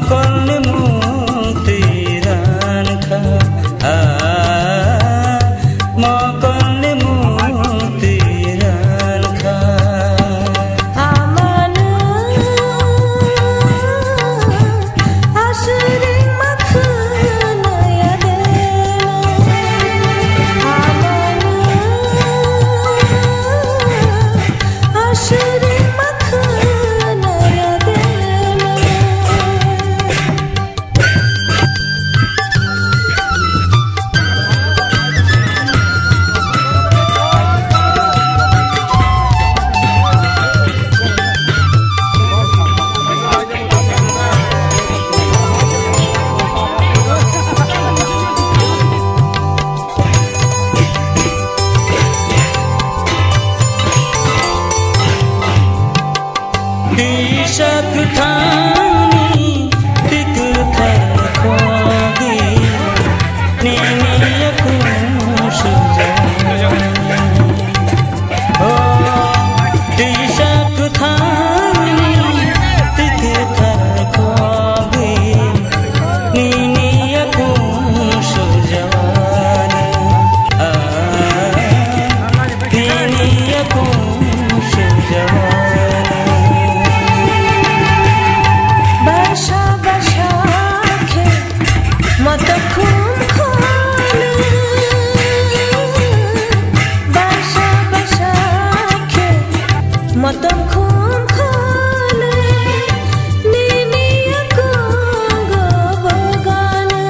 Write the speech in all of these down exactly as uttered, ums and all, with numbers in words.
Mokolni mukti rankha, ah, mokolni mukti rankha. Amano aswrwng ma khwnaya de. Amano aswrwng ma khwnaya de. Tisa kwthangni twi kwthar khogwi nini yakung sujak. O tisa kwthangni twi kwthar khogwi nini yakung sujak. Ah, nini yakung sujak. Basa basa khe motom khum kholu. Basa basa khe motom khum kholu. Nini yakung go bogana.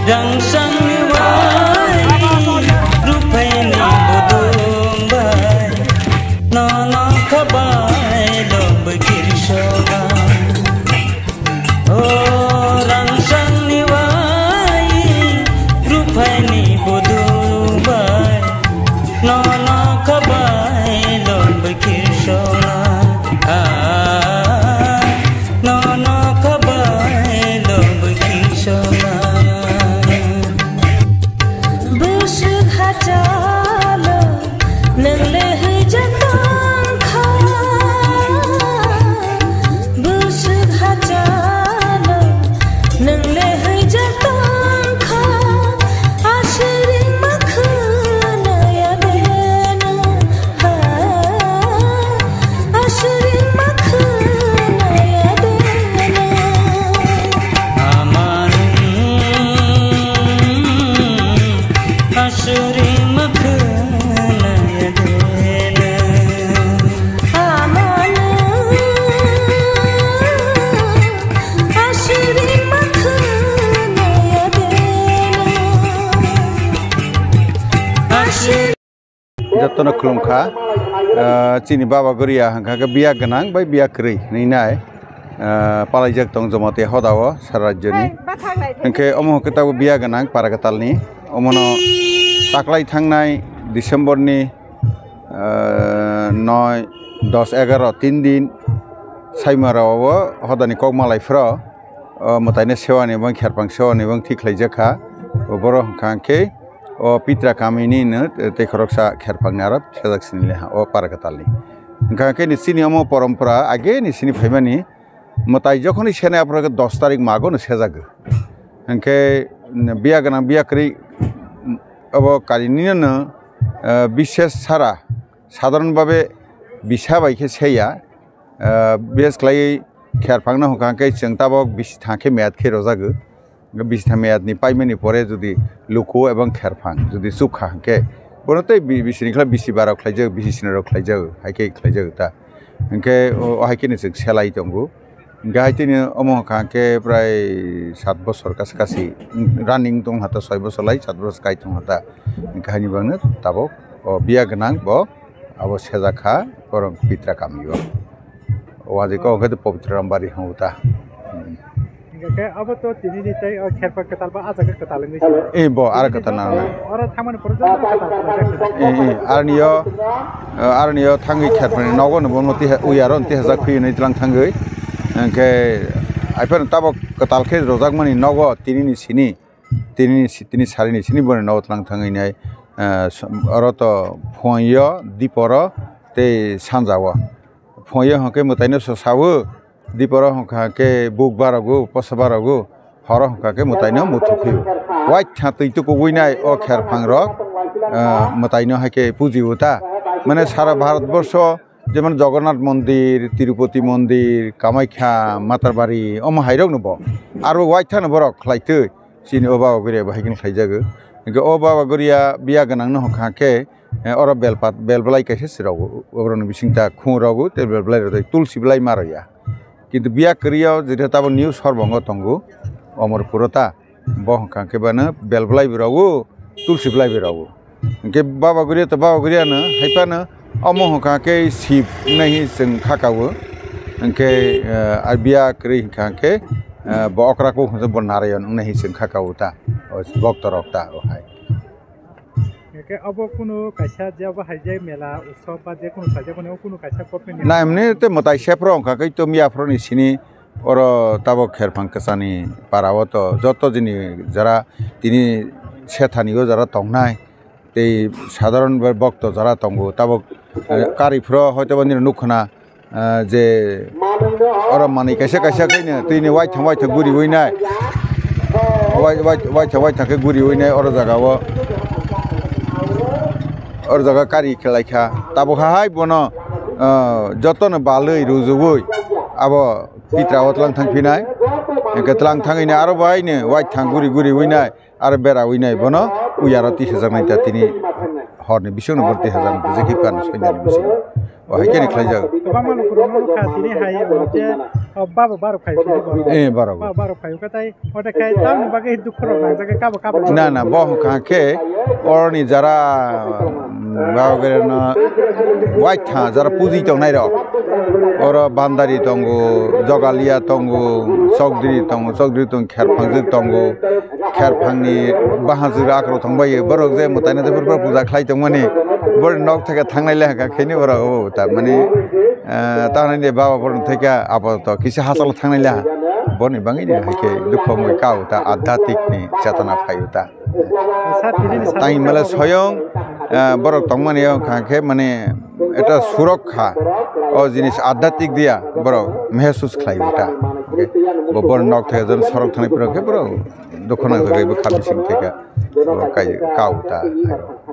Rangsangni wai, ruphaini budung bai, nono khabai lobwi kirsoma. O rangsangni wai, ruphaini budung bai, nono khabai lobwi kirsoma. Ah, nono khabai lobwi kirsoma. Bwswk hachalo nwng le hwijak tongkha. Bwswk hachalo nwng le hwijak tongkha. Aswrwng ma khwnaya de nwng. Aswrwng ma khwnaya de nwng. Aman aswrwng ma khwnaya de nwng. Aman aswrwng ma khwnaya de nwng. Aswrwng Jotono khulumkha. Ah, chini baba goria hwnkha khe biya gwnang bai biya kwrwi hinwi nai, ah, palaijak tong Jamatia hoda o sara rajyoni. Hwnkhe omo hwnkhe tabuk biya gwnang Parakwtalni. Omono taklai thangnai December ni, ah, noi, dos, egaroh tin din saimaro o hodani kok malai phro, o mwtaino sewani bang kherpang sewani bang thik khlaijak kha. Borok hwnkha khe o Pitra kamini no tei khoroksa kherpangni aro sejak sini le ha o Parakwtalni. Hwnkha khe ni chini omo porompora age ni sini phaimani mwtai jokhoni senai aphuru khe dos tarik mago no sejago. Hwnkhe biya gwnang biya kwrwi obo karinino no, eh, bishes sara sadharon babe bisa bai khe seya. Ah, bes khlaiwi kherphangno hwnkha khe chwng tabok bisi thang khe meyat khe rwjago. Bisi thang meyatni paimani pore jodi luku ebong kherphang jodi chukha hwnkhe Bono tei bi-, bisi ni khlai bisi barok khlaijak, bisi sini rok khlaijak, hai khe khlaijak ta. Hwnkhe o, o hai kheno chwng selai tongo. Hwnkhe hai tini omo hwnkha khe prai sat bosor kasa kasi running tong hata, soi bosor lai sat bosor kai tong hata. Hwnkhe haini bagwi tabok o biya gwnang bo abo sejak kha borok Pitra kami o. O ajai kok hwnkhe Pabitra Rambari hwngo ta. Hwnkhe abo to tini ni tei o kherpa kwtal ba ah jaga kwtal wngwi sio. Eh, bo, aro kwtal nang nai. Oro thangmani pore joto kwtal kwtal jak. Eh, eh, aroni o, eh, aroni o thangwi kherpani nogo no bono tiha, ui aro tiha jak phiyo nai tlang thangwi. Hwnkhe, aifano tabok kwtal khe rojakmani nogo tini ni sini, tini ni si-, tini sari ni sini boni nogo tlang thangwi nai, eh, som-, oro to phongo, diporo tei sanja o. Phongo hwnkhe mwtaino so sawo, diporo hwnkha khe buk barogo, posa barogo, horo hwnkha khe mwtaino muthuk phio. Waitha twi tukugwi nai o kherphang rok, ah, mwtaino hai khe puji o ta. Mane sara Bharat borsho jemon Jagannath Mondir, Tirupati Mondir, Kamaikha, Matarbari, omo hai rok no bo. Aro waitha no borok khlai twi. Chini o Baba Goria bo hai kheno khlaijago. Hwnkhe o Baba Goria biya gwnang no hwnkha khe, eh, oro bel pat, bel belai kaisa se rogo. Oboroni bising ta khung rogo, tei bel belai rw tei tulsi belai ma rw ya. Kintu biya kwrwi o jeto tabo new sorbongo tongo, Omorpuro ta. Bo hwnkha khe bano bel belai bo rogo, tulsi belai bo rogo. Hwnkhe Baba Goria to Baba Goria no, hai phano omo hwnkha khe Shiv wngnai hi chwng kha kao. Hwnkhe, eh, a biya kwrwi hwnkha khe, eh, bo okra kuk hwnkhe bo Narayan wngnai hi chwng kha kao ta. O bokto rok ta o hai. Hwnkhe obo kunu kaisa je obo hai je mela utsob ba je kunu khaijak mani o kunu kaisa government ni. Nai mani tei mwtai sephro hwnkha khe to miya phro ni sini oro tabok kherphang kwchani para o to joto jini jara tini sethani o jara tongnai. Tei sadharon bokto jara tongo, tabok, eh, kari phro hoito ba nini nuk khna, eh, je oro manwi kaisa kaisa khaino twini waithang waithang guriwi nai, wai-, wai-, waithang waithang khe guriwi nai oro jaga o, oro jaga kari khlai kha, tabok hai bono, eh, jotono balwi rujugwi abo Pitra o tlang thang phinai, hwnkhe tlang thangwi nai aro bo haino waithang guri guriwi nai. Aro bera wi nai bono ui aro tisajaknai ta tini horni bisingno bo tisajaknai ta je khe phano soinani bisingo. O hai khe ni khlaijak. Kwbangma lukurok no nukha tini hai, o, je, o, baba barok phaio tini borok. Eh, barok. Baba barok phaio khe tai, o, de khe tamni bagwi dukhu rok nangjak khe kabo kabo. Na, na, bo hwnkha khe oroni jara, mm, baba gere no waitha jara puji tongnai rok. Oro Bandari tongo, Jogalia tongo, Chokdri tongo, Chokdri tong kherphangjwk tongo. Kherphangni bahajwk akrok thangbai borok je mwtaino je phuru puja khlai tongmani, borok nok theke thangnai le hwnkha khaini borok o ta mani, eh, ta hwnwi de baba borok theke apato kisa hachalo thangnai le ha. Boni bangwi ni hai khe dukhu wngwi kao ta adhyatmik ni chetona phaio ta. Sa tini ni sa. Tai male soyong, eh, borok tongmani wngkha khe mane eta surok kha. O jinis adhyatmik dia borok mehsus khlai ta. Bo borok nok theke jon sorok thani pura khe borok dukhu nang thangwi bo kha bising theke bo kai kao ta.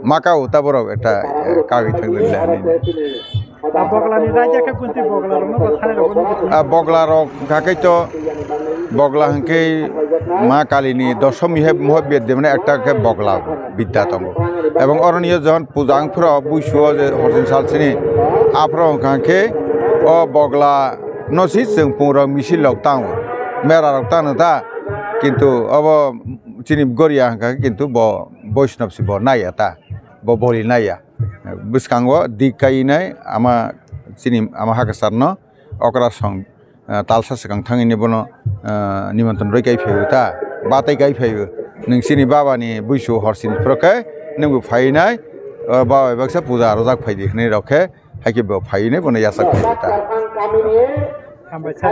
Ma kao ta borok eta, eh, kagwi thangwi le hani. A bogla ni raja khe bunti bogla rok no bo thani rok no. A bogla rok kha khe to bogla hwnkhe ma kali ni dosomi he moho bedde mane ekta khe bogla bidda tongo. Ebong oroni yo jon puja ang phro buisuo je horsin sal sini aphro hwnkha khe o bogla no si chwng pungrok misil rok tango, mera rok tano ta, kintu obo chini goria hwnkha khe kintu bo Boishnab si bo naiya ta, bo boli naiya. Bwskango dik kainai ama chini ama hakasar no okra song, eh, talsa swkang thangwi ni bono, eh, nimantron rwi kai phaio ta, batai kai phaio. Nwng chini baba ni buisu horsin phro khe nwng bo phainai, o baba baksa puja rojak phaidi hwnwi rok khe hai khe bo phainai bono yachak phaio ta. Hambai sa.